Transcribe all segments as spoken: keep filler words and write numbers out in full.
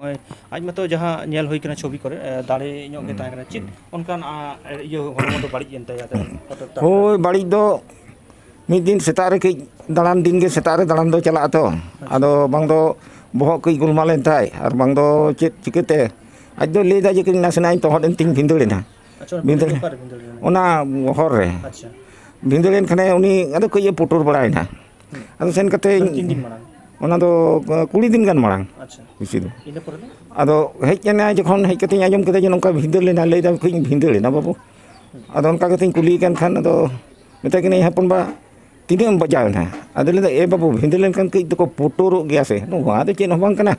ᱟᱡ ᱢᱟᱛᱚ ᱡᱟᱦᱟᱸ ᱧᱮᱞ ᱦᱩᱭ ᱠᱟᱱᱟ ᱪᱷᱚᱵᱤ ᱠᱚᱨᱮ, ᱮ, ᱫᱟᱲᱮ ᱧᱚᱜ ᱜᱮ ᱛᱟᱦᱮᱸ ᱠᱟᱱᱟ᱾ ᱪᱮᱫ ᱚᱱᱠᱟᱱ, ᱟ, ᱤᱭᱟᱹ ᱦᱚᱲᱢᱚ ᱫᱚ ᱵᱟᱹᱲᱤᱡ ᱮᱱ ᱛᱟᱭᱟ? ᱦᱚᱴᱟᱛ ᱦᱳᱭ, ᱵᱟᱹᱲᱤᱡ ᱫᱚ ᱢᱤᱫ ᱫᱤᱱ ᱥᱮᱛᱟᱜ ᱨᱮ ᱠᱟᱹᱡ ᱫᱟᱬᱟᱱ, ᱫᱤᱱ ᱜᱮ ᱥᱮᱛᱟᱜ ᱨᱮ ᱫᱟᱬᱟᱱ ᱫᱚ ᱪᱟᱞᱟᱜ ᱟᱛᱚ᱾ ᱟᱪᱪᱷᱟ᱾ ᱟᱫᱚ ᱵᱟᱝ ᱫᱚ ᱵᱚᱦᱚᱜ ᱠᱟᱹᱡ ᱜᱩᱞᱢᱟᱞ ᱮᱱ ᱛᱟᱭ, ᱟᱨ ᱵᱟᱝ ᱫᱚ ᱪᱮᱫ ᱪᱤᱠᱟᱹᱛᱮ, ᱟᱡ ᱫᱚ ᱞᱟᱹᱭ ᱮᱫᱟ ᱡᱮ ᱠᱟᱹᱡ ᱱᱟᱥᱮᱱᱟᱜ ᱤᱧ ᱛᱚᱦᱚᱫ ᱮᱱ ᱛᱤᱧ ᱵᱷᱤᱸᱫᱟᱹᱲ ᱮᱱᱟ᱾ ᱟᱪᱪᱷᱟ, ᱚᱱᱟ ᱵᱷᱤᱸᱫᱟᱹᱲ ᱵᱷᱤᱸᱫᱟᱹᱲ ᱫᱚ ᱚᱠᱟᱨᱮ ᱵᱷᱤᱸᱫᱟᱹᱲ ᱞᱮᱱᱟ? ᱚᱱᱟ ᱦᱚᱨ ᱨᱮ᱾ ᱟᱪᱪᱷᱟ᱾ ᱵᱷᱤᱸᱫᱟᱹᱲ ᱮᱱ ᱠᱷᱟᱱᱮ ᱩᱱᱤ ᱟᱫᱚ ᱠᱟᱹᱡ ᱮ ᱯᱩᱴᱩᱨ ᱵᱟᱲᱟᱭᱮᱱᱟ᱾ ᱦᱩᱸ᱾ ᱟᱫᱚ ᱥᱮᱱ ᱠᱟᱛᱮ ᱚᱱᱟ ᱛᱤᱱ ᱫᱤᱱ ᱢᱟᱲᱟᱝ? ᱚᱱᱟ ᱫᱚ, ᱠᱩᱲᱤ ᱫᱤᱱ ᱜᱟᱱ ᱢᱟᱲᱟᱝ᱾ ᱟᱪᱪᱷᱟ᱾ ᱵᱮᱥᱤ ᱫᱚ᱾ ᱤᱱᱟᱹ ᱯᱚᱨᱮ ᱫᱚ? ᱟᱫᱚ ᱦᱮᱡ ᱮᱱᱟᱭ, ᱡᱚᱠᱷᱚᱱ ᱦᱮᱡ ᱠᱟᱛᱮᱧ ᱟᱸᱡᱚᱢ ᱠᱮᱫᱟ ᱡᱮ ᱱᱚᱝᱠᱟ ᱵᱷᱤᱸᱫᱟᱹᱲ ᱞᱮᱱᱟ, ᱞᱟᱹᱭ ᱫᱟ, "ᱠᱟᱹᱡ ᱤᱧ ᱵᱷᱤᱸᱫᱟᱹᱲ ᱮᱱᱟ ᱵᱟᱹᱵᱩ᱾" ᱟᱫᱚ ᱚᱱᱠᱟ ᱠᱟᱛᱮᱧ ᱠᱩᱞᱤᱭᱮ ᱠᱟᱱ ᱠᱷᱟᱱ, ᱟᱫᱚ ᱢᱮᱛᱟᱭ ᱠᱟᱹᱱᱟᱹᱧ, "ᱦᱚᱯᱚᱱ ᱵᱟ, ᱛᱤᱱᱟᱹᱜ ᱮᱢ ᱵᱟᱡᱟᱣ ᱮᱱᱟ?" ᱟᱫᱚ ᱞᱟᱹᱭ ᱫᱟ, "ᱮ ᱵᱟᱹᱵᱩ, ᱵᱷᱤᱸᱫᱟᱹᱲ ᱞᱮᱱᱠᱷᱟᱱ ᱠᱟᱹᱡ ᱫᱚᱠᱚ ᱯᱩᱴᱩᱨᱚᱜ ᱜᱮᱭᱟ ᱥᱮ, ᱱᱚᱣᱟ ᱫᱚ ᱪᱮᱫ ᱦᱚᱸ ᱵᱟᱝ ᱠᱟᱱᱟ,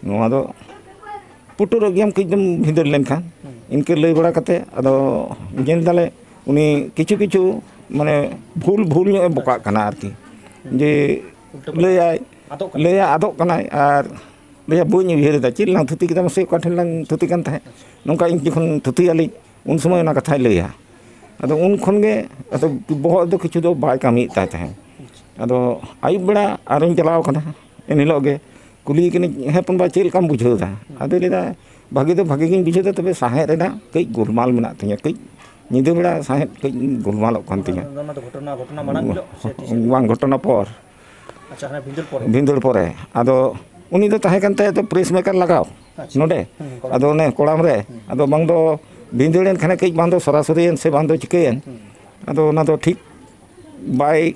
ᱱᱚᱣᱟ ᱫᱚ ᱯᱩᱴᱩᱨᱚᱜ ᱜᱮᱭᱟᱢ ᱠᱟᱹᱡ ᱫᱚᱢ ᱵᱷᱤᱸᱫᱟᱹᱲ ᱞᱮᱱᱠᱷᱟᱱ᱾" ᱦᱩᱸ᱾ ᱤᱱᱠᱟᱹ ᱞᱟᱹᱭ ᱵᱟᱲᱟ ᱠᱟᱛᱮ ᱟᱫᱚ ᱧᱮᱞ ᱫᱟᱞᱮ ᱩᱱᱤ ᱠᱤᱪᱷᱩ ᱠᱤᱪᱷᱩ ᱢᱟᱱᱮ ᱵᱷᱩᱞ ᱵᱷᱩᱞ ᱧᱚᱜ ᱮ ᱵᱚᱠᱟᱜ ᱠᱟᱱᱟ ᱟᱨᱠᱤ, ᱦᱩᱸ᱾ ᱡᱮ ᱩᱞᱴᱟᱹ ᱯᱟᱞᱴᱟ᱾ ᱞᱟᱹᱭᱟᱭ, ᱟᱫᱚᱜ ᱠᱟᱱᱟ᱾ ᱞᱟᱹᱭᱟ ᱟᱫᱚᱜ ᱠᱟᱱᱟᱭ ᱟᱨ ᱞᱟᱹᱭᱟ ᱵᱟᱹᱧ ᱩᱭᱦᱟᱹᱨ ᱮᱫᱟ ᱪᱮᱫ ᱞᱟᱝ ᱛᱷᱩᱛᱤ ᱠᱮᱫᱟ ᱢᱟᱥᱮ, ᱚᱠᱟ ᱴᱷᱮᱱ ᱞᱟᱝ ᱛᱷᱩᱛᱤ ᱠᱟᱱ ᱛᱟᱦᱮᱸᱫ, ᱱᱚᱝᱠᱟ ᱤᱧ ᱡᱚᱠᱷᱚᱱ ᱛᱷᱩᱛᱤᱭᱟᱞᱤᱧ ᱩᱱ ᱥᱚᱢᱚᱭ ᱚᱱᱟ ᱠᱟᱛᱷᱟᱭ ᱞᱟᱹᱭᱟ᱾ ᱟᱫᱚ ᱩᱱ ᱠᱷᱚᱱ ᱜᱮ ᱟᱫᱚ ᱵᱚᱦᱚᱜ ᱫᱚ ᱠᱤᱪᱷᱩ ᱫᱚ ᱵᱟᱭ ᱠᱟᱹᱢᱤᱭᱮᱫ ᱛᱟᱭ ᱛᱟᱦᱮᱸᱫ᱾ ᱟᱫᱚ ᱟᱹᱭᱩᱵ ᱵᱮᱲᱟ ᱟᱨᱚᱧ ᱪᱟᱞᱟᱣ ᱠᱟᱱᱟ, ᱮᱱ ᱦᱤᱞᱳᱜ ᱜᱮ ᱠᱩᱞᱤᱭᱮ ᱠᱟᱹᱱᱟᱹᱧ, "ᱦᱮᱸ ᱦᱚᱯᱚᱱ ᱵᱟ, ᱪᱮᱫ ᱞᱮᱠᱟᱢ ᱵᱩᱡᱷᱟᱹᱣ ᱮᱫᱟ?" ᱟᱫᱚᱭ ᱞᱟᱹᱭᱫᱟ, "ᱵᱷᱟᱹᱜᱤ ᱫᱚ ᱵᱷᱟᱹᱜᱤ ᱜᱤᱧ ᱵᱩᱡᱷᱟᱹᱣ ᱮᱫᱟ, ᱛᱚᱵᱮ ᱥᱟᱦᱮᱫ ᱨᱮᱱᱟᱜ ᱠᱟᱹᱡ ᱜᱳᱞᱢᱟᱞ ᱢᱮᱱᱟᱜ ᱛᱤᱧᱟᱹ, ᱠᱟᱹᱡ ᱧᱤᱫᱟᱹ ᱵᱮᱲᱟ ᱥᱟᱦᱮᱫ ᱠᱟᱹᱡ ᱜᱳᱞᱢᱟᱞᱚᱜ ᱠᱟᱱ ᱛᱤᱧᱟᱹ᱾" ᱚᱱᱟ ᱫᱚ ᱜᱷᱚᱴᱚᱱᱟ, ᱜᱷᱚᱴᱚᱱᱟ ᱢᱟᱲᱟᱝ ᱦᱤᱞᱳᱜ ᱥᱮ ᱛᱤᱥ ᱦᱤᱞᱳᱜ? ᱵᱟᱝ, ᱜᱷᱚᱴᱚᱱᱟ ᱯᱚᱨ᱾ ᱟᱪᱪᱷᱟ, ᱦᱟᱱᱟ ᱵᱷᱤᱸᱫᱟᱹᱲ ᱯᱚᱨᱮ? ᱵᱷᱤᱸᱫᱟᱹᱲ ᱯᱚᱨᱮ᱾ ᱟᱫᱚ ᱩᱱᱤ ᱫᱚ ᱛᱟᱦᱮᱸ ᱠᱟᱱ ᱛᱟᱭᱟ ᱛᱚ press maker ᱞᱟᱜᱟᱣ ᱟᱪᱪᱷᱟ᱾ ᱱᱚᱰᱮ᱾ ᱦᱩᱸ, ᱠᱚᱲᱟᱢ᱾ ᱟᱫᱚ ᱚᱱᱮ ᱠᱚᱲᱟᱢ ᱨᱮ, ᱦᱩᱸ᱾ ᱟᱫᱚ ᱵᱟᱝ ᱫᱚ ᱵᱷᱤᱸᱫᱟᱹᱲ ᱮᱱ ᱠᱷᱟᱱᱮ ᱠᱟᱹᱡ ᱵᱟᱝ ᱫᱚ ᱥᱚᱨᱟᱥᱚᱨᱤ ᱮᱱ ᱥᱮ ᱵᱟᱝ ᱫᱚ ᱪᱤᱠᱟᱹᱭᱮᱱ᱾ ᱦᱩᱸ᱾ ᱟᱫᱚ ᱚᱱᱟ ᱫᱚ ᱴᱷᱤᱠ ᱵᱟᱭ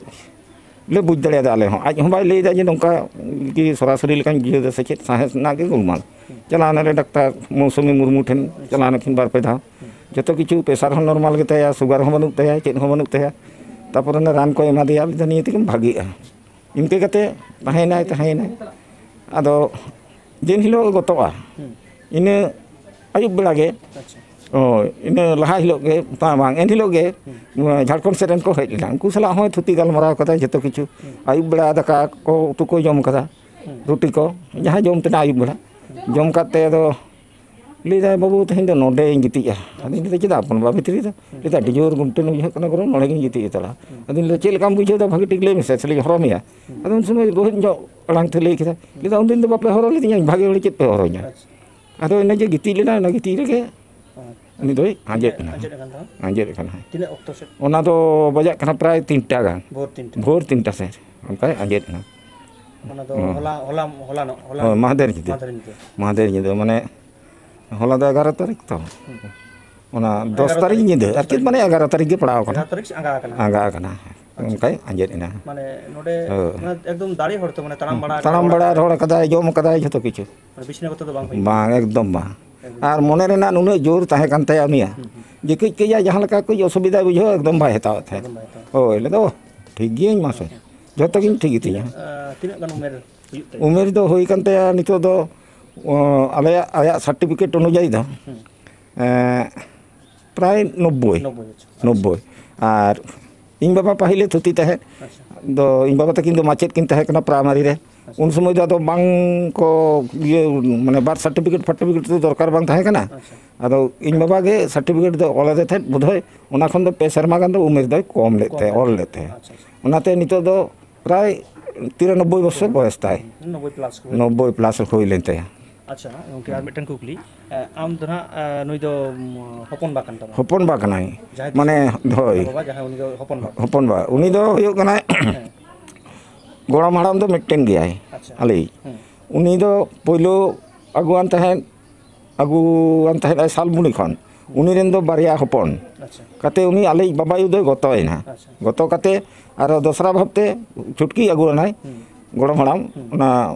ᱞᱮ ᱵᱩᱡᱽ ᱫᱟᱲᱮᱭᱟᱫᱟ ᱟᱞᱮ ᱦᱚᱸ᱾ ᱟᱡ ᱦᱚᱸ ᱵᱟᱭ ᱞᱟᱹᱭᱫᱟ ᱡᱮ ᱱᱚᱝᱠᱟ ᱜᱮ ᱥᱚᱨᱟᱥᱚᱨᱤ ᱞᱮᱠᱟᱧ ᱵᱩᱡᱷᱟᱹᱣ ᱮᱫᱟ ᱥᱮ ᱪᱮᱫ, ᱥᱟᱦᱮᱸᱥ ᱨᱮᱱᱟᱜ ᱜᱮ ᱜᱳᱞᱢᱟᱞ᱾ ᱦᱩᱸ᱾ ᱪᱟᱞᱟᱣ ᱮᱱᱟᱞᱮ ᱰᱟᱠᱛᱟᱨ ᱢᱳᱣᱥᱩᱢᱤ ᱢᱩᱨᱢᱩ ᱴᱷᱮᱱ, ᱪᱟᱞᱟᱣ ᱮᱱᱟᱠᱤᱱ ᱵᱟᱨ ᱯᱮ ᱫᱷᱟᱣ᱾ ᱦᱩᱸ᱾ ᱡᱚᱛᱚ ᱠᱤᱪᱷᱩ pressure ᱦᱚᱸ normal ᱜᱮᱛᱟᱭᱟ, sugar ᱦᱚᱸ ᱵᱟᱹᱱᱩᱜ ᱛᱟᱭᱟ, ᱪᱮᱫ ᱦᱚᱸ ᱵᱟᱹᱱᱩᱜ ᱛᱟᱭᱟ᱾ ᱛᱟᱯᱚᱨᱮ ᱚᱱᱟ ᱨᱟᱱ ᱠᱚ ᱮᱢᱟᱫᱮᱭᱟ, ᱞᱟᱹᱭᱫᱟ, "ᱱᱤᱭᱟᱹ ᱛᱮᱜᱮᱢ ᱵᱷᱟᱜᱮᱜᱼᱟ᱾" ᱤᱱᱠᱟᱹ ᱠᱟᱛᱮ ᱛᱟᱦᱮᱸᱭᱮᱱᱟᱭ, ᱛᱟᱦᱮᱸᱭᱮᱱᱟᱭ᱾ ᱟᱫᱚ ᱫᱤᱱ ᱦᱤᱞᱳᱜ ᱜᱚᱛᱚᱜᱼᱟ᱾ ᱦᱩᱸ᱾ ᱤᱱᱟᱹ ᱟᱹᱭᱩᱵ ᱵᱮᱲᱟ ᱜᱮ, ᱟᱪᱪᱷᱟ᱾ ᱦᱳᱭ, ᱤᱱᱟᱹ ᱞᱟᱦᱟ ᱦᱤᱞᱳᱜ ᱜᱮ, ᱵᱟᱝ, ᱵᱟᱝ, ᱮᱱ ᱦᱤᱞᱳᱜ ᱜᱮ, ᱦᱩᱸ᱾ ᱡᱷᱟᱲᱠᱷᱚᱸᱰ ᱥᱮᱫ ᱨᱮᱱ ᱠᱚ ᱦᱮᱡ ᱞᱮᱱᱟ᱾ ᱩᱱᱠᱩ ᱥᱟᱞᱟᱜ ᱦᱚᱸᱭ ᱛᱷᱩᱛᱤ ᱜᱟᱞᱢᱟᱨᱟᱣ ᱠᱟᱫᱟ ᱡᱚᱛᱚ ᱠᱤᱪᱷᱩ᱾ ᱦᱩᱸ᱾ ᱟᱹᱭᱩᱵ ᱵᱮᱲᱟ ᱫᱟᱠᱟ ᱠᱚ, ᱩᱛᱩ ᱠᱚ ᱡᱚᱢ ᱠᱟᱫᱟ, ᱦᱩᱸ᱾ ᱨᱩᱴᱤ ᱠᱚ, ᱡᱟᱦᱟᱸ ᱡᱚᱢ ᱛᱮᱱᱟᱜ ᱟᱹᱭᱩᱵ ᱵᱮᱲᱟ᱾ ᱦᱩᱸ᱾ ᱡᱚᱢ ᱠᱟᱛᱮ ᱟᱫᱚ ᱞᱟᱹᱭᱫᱟᱭ, "ᱵᱟᱹᱵᱩ, ᱛᱮᱦᱮᱧ ᱫᱚ ᱱᱚᱰᱮᱧ ᱜᱤᱛᱤᱡᱼᱟ᱾" ᱟᱫᱚᱧ ᱞᱟᱹᱭᱫᱟ, "ᱪᱮᱫᱟᱜ ᱦᱚᱯᱚᱱ ᱵᱟ ᱵᱷᱤᱛᱨᱤ ᱨᱮ?" ᱞᱟᱹᱭᱫᱟ, "ᱟᱹᱰᱤ ᱡᱳᱨ ᱜᱩᱢᱴᱟᱹᱱ ᱵᱩᱡᱷᱟᱹᱜ ᱠᱟᱱᱟ, ᱵᱚᱨᱚᱝ ᱱᱚᱰᱮ ᱜᱤᱧ ᱜᱤᱛᱤᱡ ᱦᱟᱛᱟᱲᱟ᱾" ᱟᱫᱚᱧ ᱞᱟᱹᱭᱫᱟ, "ᱪᱮᱫ ᱞᱮᱠᱟᱢ ᱵᱩᱡᱷᱟᱹᱣᱫᱟ? ᱵᱷᱟᱹᱜᱤ ᱴᱷᱤᱠ ᱞᱟᱹᱭ ᱢᱮᱥᱮ, ᱥᱮᱞᱤᱧ ᱦᱚᱨᱦᱚ ᱢᱮᱭᱟ᱾" ᱟᱫᱚ ᱩᱱ ᱥᱚᱢᱚᱭ ᱨᱳᱦᱤᱛ ᱧᱚᱜ ᱟᱲᱟᱝ ᱛᱮ ᱞᱟᱹᱭ ᱠᱮᱫᱟ, ᱞᱟᱹᱭᱫᱟ, "ᱩᱱᱫᱤᱱ ᱫᱚ ᱵᱟᱯᱮ ᱦᱚᱨᱦᱚ ᱞᱤᱫᱤᱧᱟ, ᱵᱷᱟᱜᱮ ᱦᱚᱲ ᱪᱮᱫ ᱯᱮ ᱦᱚᱨᱦᱚᱧᱟ?" ᱟᱫᱚ ᱤᱱᱟᱹ ᱡᱮ ᱜᱤᱛᱤᱡ ᱞᱮᱱᱟ, ᱚᱱᱟ ᱜᱤᱛᱤᱡ ᱨᱮᱜᱮ ᱩᱱᱤ ᱫᱚᱭ ᱟᱸᱡᱮᱫ ᱮᱱᱟ᱾ ᱟᱸᱡᱮᱫ ᱟᱠᱟᱱ ᱛᱟᱦᱮᱸᱫ? ᱟᱸᱡᱮᱫ ᱟᱠᱟᱱᱟᱭ᱾ ᱛᱤᱱᱟᱹᱜ ᱚᱠᱛᱚ ᱥᱮᱫ? ᱚᱱᱟ ᱫᱚ ᱵᱟᱡᱟᱜ ᱠᱟᱱᱟ ᱯᱨᱟᱭ ᱛᱤᱱᱴᱟ ᱜᱟᱱ᱾ ᱵᱷᱳᱨ ᱛᱤᱱᱴᱟ᱾ ᱵᱷᱳᱨ ᱛᱤᱱᱴᱟ ᱥᱮᱫ ᱚᱱᱠᱟᱭ ᱟᱸᱡᱮᱫ ᱮᱱᱟ᱾ ᱚᱱᱟ ᱫᱚ ᱦᱚᱸ᱾ ᱦᱚᱞᱟ, ᱦᱚᱞᱟ, ᱦᱚᱞᱟᱱᱚᱜ, ᱦᱚᱞᱟ ᱦᱳᱭ, ᱢᱟᱦᱫᱮᱨ ᱧᱤᱫᱟᱹ᱾ ᱢᱟᱦᱫᱮᱨ ᱧᱤᱫᱟᱹ᱾ ᱢᱟᱦᱫᱮᱨ ᱧᱤᱫᱟᱹ, ᱢᱟᱱᱮ ᱦᱚᱞᱟ ᱫᱚ ᱮᱜᱟᱨᱚ ᱛᱟᱹᱨᱤᱠᱷ ᱛᱚ᱾ ᱦᱩᱸ᱾ ᱚᱱᱟ ᱫᱚᱥ ᱮᱜᱟᱨᱚ ᱛᱟᱹᱨᱤᱠᱷ ᱛᱟᱹᱨᱤᱠᱷ, ᱧᱤᱫᱟᱹ, ᱫᱚᱥ ᱟᱨ ᱪᱮᱫ ᱛᱟᱹᱨᱤᱠᱷ᱾ ᱢᱟᱱᱮ ᱮᱜᱟᱨᱚ ᱛᱟᱹᱨᱤᱠᱷ ᱜᱮ ᱯᱟᱲᱟᱣ ᱟᱠᱟᱱᱟ᱾ ᱮᱜᱟᱨᱚ ᱛᱟᱹᱨᱤᱠᱷ ᱥᱮᱫ ᱟᱸᱜᱟ ᱟᱠᱟᱱᱟ᱾ ᱟᱸᱜᱟ ᱟᱠᱟᱱᱟ᱾ ᱟᱪᱪᱷᱟ᱾ ᱚᱱᱠᱟᱭ ᱟᱸᱡᱮᱫ ᱮᱱᱟ᱾ ᱢᱟᱱᱮ ᱱᱚᱰᱮ ᱦᱳᱭ᱾ ᱢᱟᱱᱮ ᱮᱠᱫᱚᱢ ᱫᱟᱲᱮ ᱦᱚᱲ ᱛᱚ, ᱢᱟᱱᱮ ᱛᱟᱲᱟᱢ ᱵᱟᱲᱟ, ᱛᱟᱲᱟᱢ ᱵᱟᱲᱟ, ᱨᱚᱲ ᱠᱟᱫᱟᱭ, ᱡᱚᱢ ᱠᱟᱫᱟᱭ, ᱡᱷᱚᱛᱚ ᱠᱤᱪᱷᱩ᱾ ᱢᱟᱱᱮ ᱵᱤᱪᱷᱱᱟᱹ ᱠᱚᱛᱮ ᱫᱚ ᱵᱟᱝ ᱦᱩᱭ ᱵᱟᱝ, ᱮᱠᱫᱚᱢ ᱵᱟᱝ᱾ ᱮᱠᱫᱚᱢ᱾ ᱟᱨ ᱢᱚᱱᱮ ᱨᱮᱱᱟᱜ ᱱᱩᱱᱟᱹᱜ ᱡᱳᱨ ᱛᱟᱦᱮᱸ ᱠᱟᱱ ᱛᱟᱭᱟ ᱩᱱᱤᱭᱟᱜ, ᱦᱩᱸ, ᱦᱩᱸ᱾ ᱡᱮ ᱠᱟᱹᱡ ᱠᱟᱹᱡᱟᱜ ᱡᱟᱦᱟᱸ ᱞᱮᱠᱟ ᱠᱟᱹᱡ ᱚᱥᱩᱵᱤᱫᱷᱟᱭ ᱵᱩᱡᱷᱟᱹᱣᱟ, ᱮᱠᱫᱚᱢ ᱵᱟᱭ ᱦᱟᱛᱟᱣᱮᱫ ᱛᱟᱦᱮᱸᱫ᱾ ᱮᱠᱫᱚᱢ ᱵᱟᱭ ᱦᱟᱛᱟᱣᱟ᱾ ᱦᱳᱭ, ᱞᱟᱹᱭ ᱫᱚ, "ᱴᱷᱤᱠ ᱜᱤᱭᱟᱹᱧ, ᱢᱟᱥᱮ, ᱡᱷᱚᱛᱚ ᱜᱤᱧ ᱴᱷᱤᱠ ᱜᱮᱛᱤᱧᱟ᱾" ᱛᱤᱱᱟᱹᱜ, ᱟᱸ, ᱛᱤᱱᱟᱹᱜ ᱜᱟᱱ ᱩᱢᱮᱨ ᱦᱩᱭᱩᱜ ᱛᱟᱭᱟ? ᱩᱢᱮᱨ ᱫᱚ ᱦᱩᱭ ᱠᱟᱱ ᱛᱟᱭᱟ ᱱᱤᱛᱚᱜ ᱫᱚ, ᱚ, ᱟᱞᱮᱭᱟᱜ, ᱟᱭᱟᱜ certificate ᱚᱱᱩᱡᱟᱭᱤ ᱫᱚ, ᱦᱩᱸ᱾ ᱮᱸ, ᱯᱨᱟᱭ ᱱᱚᱵᱵᱳᱭ᱾ ᱱᱚᱵᱵᱳᱭ, ᱟᱪᱪᱷᱟ᱾ ᱱᱚᱵᱵᱳᱭ᱾ ᱟᱨ ᱤᱧ ᱵᱟᱵᱟ ᱯᱟᱹᱦᱤᱞᱮ ᱛᱷᱩᱛᱤ ᱛᱟᱦᱮᱸᱫ᱾ ᱟᱪᱪᱷᱟ᱾ ᱫᱚ ᱤᱧ ᱵᱟᱵᱟ ᱛᱟᱹᱠᱤᱱ ᱫᱚ ᱢᱟᱪᱮᱫ ᱠᱤᱱ ᱛᱟᱦᱮᱸ ᱠᱟᱱᱟ primary ᱨᱮ᱾ ᱟᱪᱪᱷᱟ᱾ ᱩᱱ ᱥᱚᱢᱚᱭ ᱫᱚ ᱟᱫᱚ ᱵᱟᱝ ᱠᱚ ᱤᱭᱟᱹ, ᱢᱟᱱᱮ birth certificate ᱯᱷᱟᱨᱴᱤᱯᱷᱤᱠᱮᱴ ᱫᱚ ᱫᱚᱨᱠᱟᱨ ᱵᱟᱝ ᱛᱟᱦᱮᱸ ᱠᱟᱱᱟ᱾ ᱟᱪᱪᱷᱟ᱾ ᱟᱫᱚ ᱤᱧ ᱵᱟᱵᱟ ᱜᱮ certificate ᱫᱚ ᱚᱞ ᱟᱫᱮ ᱛᱟᱦᱮᱸᱫ ᱵᱳᱫᱷᱚᱭ, ᱚᱱᱟ ᱠᱷᱚᱱ ᱫᱚ ᱯᱮ ᱥᱮᱨᱢᱟ ᱜᱟᱱ ᱫᱚ ᱩᱢᱮᱨ ᱫᱚᱭ ᱠᱚᱢ ᱞᱮᱫ ᱠᱚᱢ ᱛᱟᱦᱮᱸᱫ, ᱞᱮᱫ ᱚᱞ ᱛᱟᱦᱮᱸᱫ᱾ ᱞᱮᱫ ᱛᱟᱦᱮᱸᱫ᱾ ᱟᱪᱪᱷᱟ, ᱟᱪᱪᱷᱟ᱾ ᱚᱱᱟᱛᱮ ᱱᱤᱛᱚᱜ ᱫᱚ ᱯᱨᱟᱭ ᱛᱤᱨᱟᱱᱚᱵᱵᱳᱭ ᱵᱚᱪᱷᱚᱨ ᱵᱚᱭᱮᱥ ᱛᱟᱭ᱾ ᱱᱚᱵᱵᱳᱭ plus ᱠᱚ ᱦᱩᱭ᱾ ᱱᱚᱵᱵᱳᱭ plus ᱦᱩᱭ ᱞᱮᱱ ᱛᱟᱭᱟ᱾ ᱟᱪᱪᱷᱟ, ᱜᱚᱢᱠᱮ, ᱟᱨ ᱢᱤᱫᱴᱮᱱ ᱠᱩᱠᱞᱤ, ᱮ, ᱟᱢ ᱫᱚ ᱱᱟᱦᱟᱜ, ᱮ, ᱱᱩᱭ ᱫᱚ, ᱩᱢ, ᱦᱚᱯᱚᱱ ᱵᱟ ᱠᱟᱱ ᱛᱟᱢᱟ? ᱦᱚᱯᱚᱱ ᱵᱟ ᱠᱟᱱᱟᱭ᱾ ᱡᱟᱦᱟᱸᱭ ᱢᱟᱱᱮ, ᱫᱤᱥᱚᱢ ᱦᱳᱭ᱾ ᱵᱟᱵᱟ, ᱡᱟᱦᱟᱸᱭ ᱩᱱᱤ ᱫᱚ ᱦᱚᱯᱚᱱ ᱵᱟ᱾ ᱦᱚᱯᱚᱱ ᱵᱟ᱾ ᱩᱱᱤ ᱫᱚ ᱦᱩᱭᱩᱜ ᱠᱟᱱᱟᱭ, ᱦᱮᱸ᱾ ᱜᱚᱲᱚᱢ ᱦᱟᱲᱟᱢ ᱫᱚ ᱢᱤᱫᱴᱮᱱ ᱜᱮᱭᱟᱭ, ᱟᱪᱪᱷᱟ᱾ ᱟᱞᱮᱭᱤᱡ᱾ ᱦᱮᱸ᱾ ᱩᱱᱤ ᱫᱚ ᱯᱳᱭᱞᱳ ᱟᱹᱜᱩᱣᱟᱱ ᱛᱟᱦᱮᱸᱫ, ᱟᱹᱜᱩᱣᱟᱱ ᱛᱟᱦᱮᱸᱫ ᱟᱭ ᱥᱟᱞᱵᱩᱱᱤ ᱠᱷᱚᱱ᱾ ᱩᱱᱤ ᱨᱮᱱ ᱫᱚ ᱵᱟᱨᱭᱟ ᱦᱚᱯᱚᱱ᱾ ᱟᱪᱪᱷᱟ᱾ ᱠᱟᱛᱮ ᱩᱱᱤ ᱟᱞᱮᱭᱤᱡ ᱵᱟᱵᱟᱭᱩ ᱫᱚᱭ ᱜᱚᱛᱚᱭᱮᱱᱟ᱾ ᱟᱪᱪᱷᱟ᱾ ᱜᱚᱛᱚ ᱠᱟᱛᱮ ᱟᱨᱚ ᱫᱚᱥᱨᱟ ᱵᱷᱟᱵᱽᱛᱮ ᱪᱷᱩᱴᱠᱤ ᱟᱹᱜᱩ ᱞᱮᱱᱟᱭ, ᱦᱩᱸ᱾ ᱜᱚᱲᱚᱢ ᱦᱟᱲᱟᱢ, ᱦᱩᱸ᱾ ᱚᱱᱟ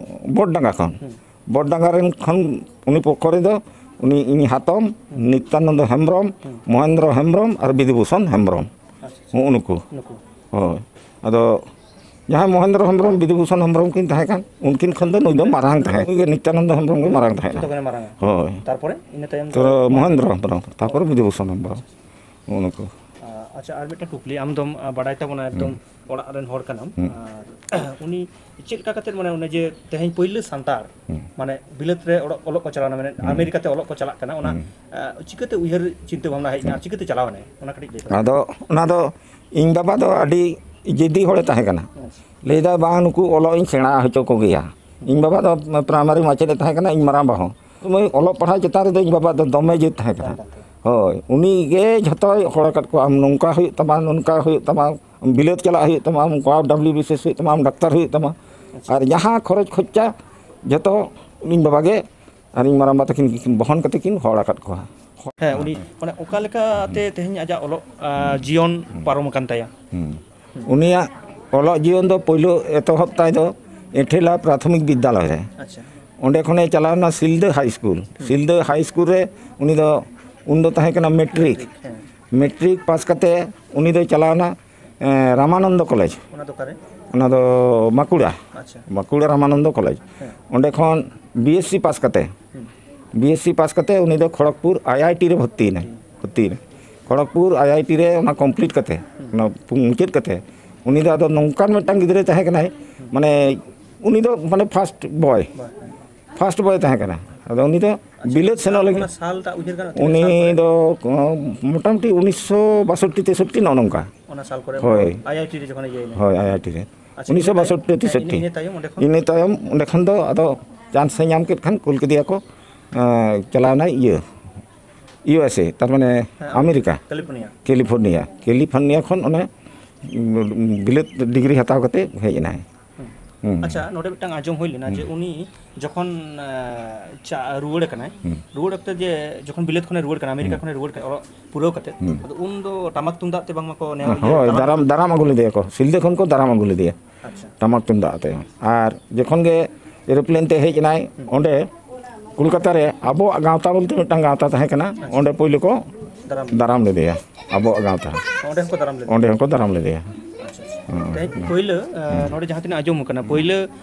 ᱵᱚᱰᱰᱟᱸᱜᱟ ᱠᱷᱚᱱ᱾ ᱦᱩᱸ᱾ ᱵᱚᱰᱰᱟᱸᱜᱟ ᱨᱮᱱ ᱠᱷᱚᱱ ᱩᱱᱤ ᱯᱚᱠᱠᱷᱚ ᱨᱮᱫᱚ ᱩᱱᱤ ᱤᱧ ᱦᱟᱛᱚᱢ, ᱦᱩᱸ᱾ ᱱᱤᱛᱭᱟᱱᱚᱱᱫᱚ ᱦᱮᱢᱵᱨᱚᱢ, ᱦᱩᱸ᱾ ᱢᱚᱦᱮᱱᱫᱨᱚ ᱦᱮᱢᱵᱨᱚᱢ ᱟᱨ ᱵᱤᱫᱷᱩᱵᱷᱩᱥᱚᱱ ᱦᱮᱢᱵᱨᱚᱢ᱾ ᱟᱪᱪᱷᱟ᱾ ᱦᱩᱸ, ᱱᱩᱠᱩ᱾ ᱱᱩᱠᱩ᱾ ᱦᱳᱭ᱾ ᱟᱫᱚ ᱡᱟᱦᱟᱸᱭ ᱢᱚᱦᱮᱱᱫᱨᱚ ᱦᱮᱢᱵᱨᱚᱢ, ᱵᱤᱫᱷᱩᱵᱷᱩᱥᱚᱱ ᱦᱮᱢᱵᱨᱚᱢ ᱠᱤᱱ ᱛᱟᱦᱮᱸ ᱠᱟᱱ, ᱩᱱᱠᱤᱱ ᱠᱷᱚᱱ ᱫᱚ ᱱᱩᱭ ᱫᱚ ᱢᱟᱨᱟᱝ ᱛᱟᱦᱮᱸ᱾ ᱱᱩᱭ ᱜᱮ ᱱᱤᱛᱭᱟᱱᱚᱱᱫᱚ ᱦᱮᱢᱵᱨᱚᱢ ᱜᱮ ᱢᱟᱨᱟᱝ ᱛᱟᱦᱮᱸ ᱡᱚᱛᱚ ᱠᱟᱱᱟ᱾ ᱠᱷᱚᱱᱮ ᱢᱟᱨᱟᱝᱟ᱾ ᱦᱳᱭ᱾ ᱛᱟᱨᱯᱚᱨᱮ ᱤᱱᱟᱹ ᱛᱟᱭᱚᱢ ᱛᱚ ᱫᱚ ᱢᱚᱦᱮᱱᱫᱨᱚ ᱦᱮᱢᱵᱨᱚᱢ, ᱛᱟᱨᱯᱚᱨᱮ ᱵᱤᱫᱷᱩᱵᱷᱩᱥᱚᱱ ᱦᱮᱢᱵᱨᱚᱢ᱾ ᱱᱩᱜᱼᱩ ᱱᱩᱠᱩ᱾ ᱟᱨ ᱟᱪᱪᱷᱟ, ᱟᱨ ᱢᱤᱫᱴᱟᱝ ᱠᱩᱠᱞᱤ, ᱟᱢ ᱫᱚᱢ, ᱟ, ᱵᱟᱰᱟᱭ ᱛᱟᱵᱚᱱᱟ, ᱮᱠᱫᱚᱢ ᱚᱲᱟᱜ ᱨᱮᱱ ᱦᱚᱲ ᱠᱟᱱᱟᱢ᱾ ᱟᱨ ᱩᱱᱤ ᱪᱮᱫ ᱞᱮᱠᱟ ᱠᱟᱛᱮ, ᱢᱟᱱᱮ, ᱚᱱᱮ ᱡᱮ ᱛᱮᱦᱮᱧ ᱯᱳᱭᱞᱳ ᱥᱟᱱᱛᱟᱲ, ᱢᱟᱱᱮ, ᱵᱤᱞᱟᱹᱛ ᱨᱮ ᱚᱞᱚᱜ, ᱚᱞᱚᱜ ᱠᱚ ᱪᱟᱞᱟᱣᱱᱟ, ᱢᱟᱱᱮ, ᱟᱢᱮᱨᱤᱠᱟ ᱛᱮ ᱚᱞᱚᱜ ᱠᱚ ᱪᱟᱞᱟᱜ ᱠᱟᱱᱟ, ᱚᱱᱟ, ᱟ, ᱪᱤᱠᱟᱹᱛᱮ ᱩᱭᱦᱟᱹᱨ ᱪᱤᱱᱛᱟᱹ ᱵᱷᱟᱵᱽᱱᱟ ᱦᱮᱡ ᱮᱱᱟ ᱟᱨ ᱪᱤᱠᱟᱹᱛᱮ ᱪᱟᱞᱟᱣ ᱮᱱᱟᱭ, ᱚᱱᱟ ᱠᱟᱹᱴᱤᱡ ᱞᱟᱹᱭ ᱛᱟᱵᱚᱱ ᱢᱮ᱾ ᱟᱫᱚ ᱚᱱᱟ ᱫᱚ ᱤᱧ ᱵᱟᱵᱟ ᱫᱚ ᱟᱹᱰᱤ ᱡᱮᱫᱤ ᱦᱚᱲᱮ ᱛᱟᱦᱮᱸ ᱠᱟᱱᱟ᱾ ᱟᱪᱪᱷᱟ᱾ ᱞᱟᱹᱭᱫᱟᱭ, "ᱵᱟᱝ, ᱱᱩᱠᱩ ᱚᱞᱚᱜ ᱤᱧ ᱥᱮᱬᱟ ᱦᱚᱪᱚ ᱠᱚᱜᱮᱭᱟ᱾" ᱤᱧ ᱵᱟᱵᱟ ᱫᱚ ᱯᱨᱟᱭᱢᱟᱨᱤ ᱢᱟᱪᱮᱫ ᱮ ᱛᱟᱦᱮᱸ ᱠᱟᱱᱟ, ᱤᱧ ᱢᱟᱨᱟᱝᱵᱟ ᱦᱚᱸ᱾ ᱛᱚᱵᱮ ᱚᱞᱚᱜ ᱯᱟᱲᱦᱟᱣ ᱪᱮᱛᱟᱱ ᱨᱮᱫᱚ ᱤᱧ ᱵᱟᱵᱟ ᱫᱚ ᱫᱚᱢᱮ ᱡᱮᱫ ᱛᱟᱦᱮᱸ ᱠᱟᱱᱟ᱾ ᱦᱳᱭ, ᱩᱱᱤ ᱜᱮ ᱡᱷᱚᱛᱚᱭ ᱦᱚᱲ ᱟᱠᱟᱫ ᱠᱚᱣᱟ, "ᱟᱢ ᱱᱚᱝᱠᱟ ᱦᱩᱭᱩᱜ ᱛᱟᱢᱟ, ᱱᱚᱝᱠᱟ ᱦᱦᱩᱭᱩᱜ ᱛᱟᱢᱟ, ᱵᱤᱞᱟᱹᱛ ᱪᱟᱞᱟᱜ ᱦᱩᱭᱩᱜ ᱛᱟᱢᱟ, ᱟᱢ ᱰᱟᱵᱞᱤᱭᱩ ᱵᱤ ᱥᱤ ᱮᱥ ᱦᱩᱭᱩᱜ ᱛᱟᱢᱟ, ᱟᱢ ᱰᱟᱠᱛᱟᱨ ᱦᱩᱭᱩᱜ ᱛᱟᱢᱟ᱾" ᱟᱨ ᱡᱟᱦᱟᱸ ᱠᱷᱚᱨᱚᱪ ᱠᱷᱚᱨᱪᱟ ᱡᱷᱚᱛᱚ ᱤᱧ ᱵᱟᱵᱟ ᱜᱮ ᱟᱨ ᱤᱧ ᱢᱟᱨᱟᱝᱵᱟ ᱛᱟᱹᱠᱤᱱ ᱜᱮᱠᱤᱱ ᱵᱚᱦᱚᱱ ᱠᱟᱛᱮ ᱠᱤᱱ ᱦᱚᱲ ᱟᱠᱟᱫ ᱠᱚᱣᱟ᱾ ᱦᱮᱸ, ᱩᱱᱤ ᱢᱟᱱᱮ ᱚᱠᱟ ᱞᱮᱠᱟᱛᱮ ᱛᱮᱦᱮᱧ ᱟᱡᱟᱜ ᱚᱞᱚᱜ, ᱟ, ᱡᱤᱭᱚᱱ ᱯᱟᱨᱚᱢ ᱟᱠᱟᱱ ᱛᱟᱭᱟ? ᱦᱩᱸ᱾ ᱩᱱᱤᱭᱟᱜ ᱚᱞᱚᱜ ᱡᱤᱭᱚᱱ ᱫᱚ ᱯᱳᱭᱞᱳ ᱮᱛᱚᱦᱚᱵ ᱛᱟᱭ ᱫᱚ ᱮᱸᱴᱷᱮᱞᱟ ᱯᱨᱟᱛᱷᱚᱢᱤᱠ ᱵᱤᱫᱽᱫᱟᱞᱚᱭ ᱨᱮ᱾ ᱟᱪᱪᱷᱟ᱾ ᱚᱸᱰᱮ ᱠᱷᱚᱱᱮ ᱪᱟᱞᱟᱣ ᱮᱱᱟ ᱥᱤᱞᱫᱟᱹ ᱦᱟᱭ ᱥᱠᱩᱞ᱾ ᱥᱤᱞᱫᱟᱹ ᱦᱟᱭ ᱥᱠᱩᱞ ᱨᱮ ᱩᱱᱤ ᱫᱚ, ᱩᱱ ᱫᱚ ᱛᱟᱦᱮᱸ ᱠᱟᱱᱟ ᱢᱮᱴᱨᱤᱠ᱾ ᱢᱮᱴᱨᱤᱠ, ᱦᱮᱸ᱾ ᱢᱮᱴᱨᱤᱠ ᱯᱟᱥ ᱠᱟᱛᱮ ᱩᱱᱤ ᱫᱚᱭ ᱪᱟᱞᱟᱣ ᱮᱱᱟ, ᱮᱸ, ᱨᱟᱢᱟᱱᱚᱱᱫᱚ ᱠᱚᱞᱮᱡᱽ᱾ ᱚᱱᱟ ᱫᱚ ᱚᱠᱟᱨᱮ? ᱚᱱᱟ ᱫᱚ ᱵᱟᱸᱠᱩᱲᱟ᱾ ᱟᱪᱪᱷᱟ᱾ ᱵᱟᱸᱠᱩᱲᱟ ᱨᱟᱢᱟᱱᱚᱱᱫᱚ ᱠᱚᱞᱮᱡᱽ᱾ ᱦᱮᱸ᱾ ᱚᱸᱰᱮ ᱠᱷᱚᱱ ᱵᱤ ᱮᱥ ᱥᱤ ᱯᱟᱥ ᱠᱟᱛᱮ, ᱦᱩᱸ᱾ ᱵᱤ ᱮᱥ ᱥᱤ ᱯᱟᱥ ᱠᱟᱛᱮ ᱩᱱᱤ ᱫᱚ ᱠᱷᱚᱲᱚᱜᱽᱯᱩᱨ ᱟᱭ ᱟᱭ ᱴᱤ ᱨᱮ ᱵᱷᱚᱨᱛᱤᱭᱮᱱᱟᱭ᱾ ᱦᱩᱸ᱾ ᱵᱷᱚᱨᱛᱤᱭᱮᱱᱟᱭ᱾ ᱠᱷᱚᱲᱚᱜᱽᱯᱩᱨ ᱟᱭ ᱟᱭ ᱴᱤ ᱨᱮ ᱚᱱᱟ ᱠᱚᱢᱯᱞᱤᱴ ᱠᱟᱛᱮ, ᱦᱩᱸ᱾ ᱚᱱᱟ ᱯᱩ-, ᱢᱩᱪᱟᱹᱫ ᱠᱟᱛᱮ, ᱩᱱᱤ ᱫᱚ ᱟᱫᱚ ᱱᱚᱝᱠᱟᱱ ᱢᱤᱫᱴᱟᱝ ᱜᱤᱫᱽᱨᱟᱹᱭ ᱛᱟᱦᱮᱸ ᱠᱟᱱᱟᱭ, ᱦᱩᱸ᱾ ᱢᱟᱱᱮ, ᱩᱱᱤ ᱫᱚ, ᱢᱟᱱᱮ, ᱯᱷᱟᱥᱴ ᱵᱚᱭ᱾ ᱵᱟᱭ, ᱦᱮᱸ᱾ ᱯᱷᱟᱥᱴ ᱵᱚᱭ ᱛᱟᱦᱮᱸ ᱠᱟᱱᱟ᱾ ᱟᱫᱚ ᱩᱱᱤ ᱫᱚ ᱟᱪᱪᱷᱟ, ᱵᱤᱞᱟᱹᱛ ᱥᱮᱱᱚᱜ ᱚᱱᱟ ᱞᱟᱹᱜᱤᱫ ᱥᱟᱞᱴᱟᱜ ᱩᱭᱦᱟᱹᱨ ᱜᱟᱱᱚᱜ ᱛᱤᱱᱟᱹᱜ ᱩᱱᱤ ᱥᱟᱞ ᱠᱚᱨᱮ? ᱫᱚ, ᱠᱚ-, ᱢᱚᱴᱟᱢᱩᱴᱤ ᱩᱱᱤᱥᱥᱚ ᱵᱟᱥᱚᱴᱴᱤ ᱛᱮᱥᱚᱴᱴᱤ ᱱᱚᱜᱼᱚ ᱱᱚᱝᱠᱟ᱾ ᱚᱱᱟ ᱥᱟᱞ ᱠᱚᱨᱮ ᱦᱳᱭ᱾ ᱟᱭ ᱟᱭ ᱴᱤ ᱨᱮ ᱡᱚᱠᱷᱚᱱᱮ ᱤᱭᱟᱹᱭᱮᱱᱟ᱾ ᱦᱳᱭ, ᱟᱭ ᱟᱭ ᱴᱤ ᱨᱮ᱾ ᱟᱪᱪᱷᱟ, ᱩᱱᱤᱥᱥᱚ ᱵᱟᱥᱚᱴᱴᱤ ᱤᱱᱟᱹ ᱛᱟᱭᱚᱢ, ᱛᱮᱥᱚᱴᱴᱤ᱾ ᱤᱱᱟᱹ ᱛᱟᱭᱚᱢ ᱚᱸᱰᱮ ᱠᱷᱚᱱ? ᱤᱱᱟᱹ ᱛᱟᱭᱚᱢ ᱚᱸᱰᱮ ᱠᱷᱚᱱ ᱫᱚ ᱟᱫᱚ ᱪᱟᱱᱥ ᱮ ᱧᱟᱢ ᱠᱮᱫ ᱠᱷᱟᱱ ᱠᱩᱞ ᱠᱮᱫᱮᱭᱟ ᱠᱚ, ᱮᱸ, ᱪᱟᱞᱟᱣ ᱮᱱᱟᱭ ᱤᱭᱟᱹ, ᱤᱭᱩ ᱮᱥ ᱮ, ᱛᱟᱨ ᱢᱟᱱᱮ ᱦᱮᱸ, ᱟᱢᱮᱨᱤᱠᱟ᱾ ᱠᱟᱞᱤᱯᱷᱳᱨᱱᱤᱭᱟ᱾ ᱠᱮᱞᱤᱯᱷᱳᱨᱱᱤᱭᱟ᱾ ᱠᱮᱞᱤᱯᱷᱳᱨᱱᱤᱭᱟ ᱠᱷᱚᱱ ᱚᱱᱮ, ᱩᱸ, ᱵᱤᱞᱟᱹᱛ ᱰᱤᱜᱽᱨᱤ ᱦᱟᱛᱟᱣ ᱠᱟᱛᱮ ᱦᱮᱡ ᱮᱱᱟᱭ᱾ ᱦᱩᱸ᱾ ᱦᱩᱸ᱾ ᱟᱪᱪᱷᱟ, ᱱᱚᱰᱮ ᱢᱤᱫᱴᱟᱝ ᱟᱸᱡᱚᱢ ᱦᱩᱭ ᱞᱮᱱᱟ ᱡᱮ ᱦᱩᱸ᱾ ᱩᱱᱤ ᱡᱚᱠᱷᱚᱱ, ᱮᱸ, ᱪᱟ-, ᱨᱩᱣᱟᱹᱲ ᱟᱠᱟᱱᱟᱭ, ᱦᱩᱸ᱾ ᱨᱩᱣᱟᱹᱲ ᱚᱠᱛᱮ ᱡᱮ ᱡᱚᱠᱷᱚᱱ ᱵᱤᱞᱟᱹᱛ ᱠᱷᱚᱱᱮ ᱨᱩᱣᱟᱹᱲ ᱠᱟᱱᱟ, ᱟᱢᱮᱨᱤᱠᱟ ᱦᱩᱸ᱾ ᱠᱷᱚᱱᱮ ᱨᱩᱣᱟᱹᱲ ᱠᱟᱱᱟ, ᱚᱞᱚᱜ ᱯᱩᱨᱟᱹᱣ ᱠᱟᱛᱮ, ᱦᱩᱸ᱾ ᱟᱫᱚ ᱩᱱ ᱫᱚ ᱴᱟᱢᱟᱠ ᱛᱩᱢᱫᱟᱜ ᱛᱮ ᱵᱟᱝᱢᱟ ᱠᱚ ᱱᱮᱦᱚᱨ ᱞᱮᱫᱟ, ᱦᱳᱭ, ᱴᱟᱢᱟᱠ ᱫᱟᱨᱟᱢ, ᱫᱟᱨᱟᱢ ᱟᱹᱜᱩ ᱞᱮᱫᱮᱭᱟ ᱠᱚ, ᱥᱤᱞᱫᱟᱹ ᱠᱷᱚᱱ ᱠᱚ ᱫᱟᱨᱟᱢ ᱟᱹᱜᱩ ᱞᱮᱫᱮᱭᱟ᱾ ᱟᱪᱪᱷᱟ᱾ ᱴᱟᱢᱟᱠ ᱛᱩᱢᱫᱟᱜ ᱟᱛᱮ᱾ ᱟᱨ ᱡᱚᱠᱷᱚᱱ ᱜᱮ ᱮᱨᱳᱯᱞᱮᱱ ᱛᱮ ᱦᱮᱡ ᱮᱱᱟᱭ, ᱦᱩᱸ᱾ ᱚᱸᱰᱮ ᱠᱳᱞᱠᱟᱛᱟ ᱨᱮ ᱟᱵᱚᱣᱟᱜ ᱜᱟᱶᱛᱟ ᱵᱚᱞᱛᱮ ᱢᱤᱫᱴᱟᱝ ᱜᱟᱶᱛᱟ ᱛᱟᱦᱮᱸ ᱠᱟᱱᱟ, ᱟᱪᱪᱷᱟ᱾ ᱚᱸᱰᱮ ᱯᱳᱭᱞᱳ ᱠᱚ ᱫᱟᱨᱟᱢ᱾ ᱫᱟᱨᱟᱢ ᱞᱮᱫᱮᱭᱟ, ᱟᱵᱚᱣᱟᱜ ᱜᱟᱶᱛᱟ᱾ ᱚᱸᱰᱮ ᱦᱚᱸᱠᱚ ᱫᱟᱨᱟᱢ ᱞᱮᱫᱮᱭᱟ? ᱚᱸᱰᱮ ᱦᱚᱸᱠᱚ ᱫᱟᱨᱟᱢ ᱞᱮᱫᱮᱭᱟ᱾ ᱟᱪᱪᱷᱟ, ᱟᱪᱪᱷᱟ᱾ ᱦᱩᱸ᱾ ᱛᱮᱦᱮᱧ ᱯᱳᱭᱞᱳ, ᱮ, ᱦᱩᱸ᱾ ᱱᱚᱰᱮ ᱡᱟᱦᱟᱸ ᱛᱤᱱᱟᱹᱜ ᱟᱸᱡᱚᱢ ᱟᱠᱟᱱᱟ, ᱯᱳᱭᱞᱳ,